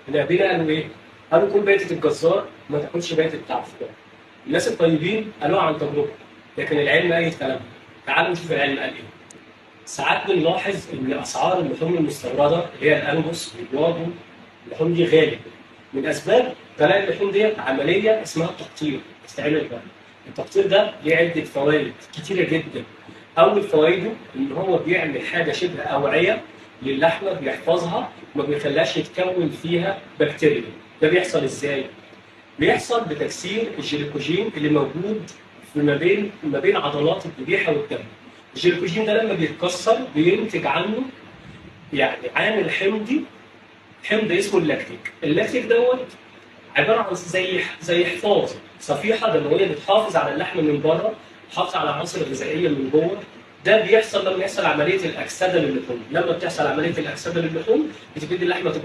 النبينا قالوا ايه؟ قالوا كل بيتة الجزار ما تاكلش بيتة بتاع الفطار. الناس الطيبين قالوها عن تجربه، لكن العلم اي كلام. تعالوا نشوف العلم قال ايه. ساعات بنلاحظ ان اسعار اللحوم المستورده اللي هي الانجوس والواجو، اللحوم دي غالي. من اسباب غلاء اللحوم ديت عملية اسمها التقطير، بتتعمل بقى. التقطير ده ليه عده فوائد كتيرة جدا. اول فوائده ان هو بيعمل حاجة شبه اوعيه للحمه، بيحفظها وما بيخليهاش يتكون فيها بكتيريا. ده بيحصل ازاي؟ بيحصل بتكسير الجليكوجين اللي موجود في ما بين عضلات الذبيحة والدم. الجليكوجين ده لما بيتكسر بينتج عنه يعني عامل حمضي، حمض اسمه اللاكتيك. اللاكتيك دوت عبارة عن زي حفاظ، صفيحه دموية بتحافظ على اللحم من بره، بتحافظ على العناصر الغذائية من جوه. ده بيحصل لما يحصل عملية الاكسدة للحوم. لما بتحصل عملية الاكسدة للحوم بتبتدي اللحمة تبقى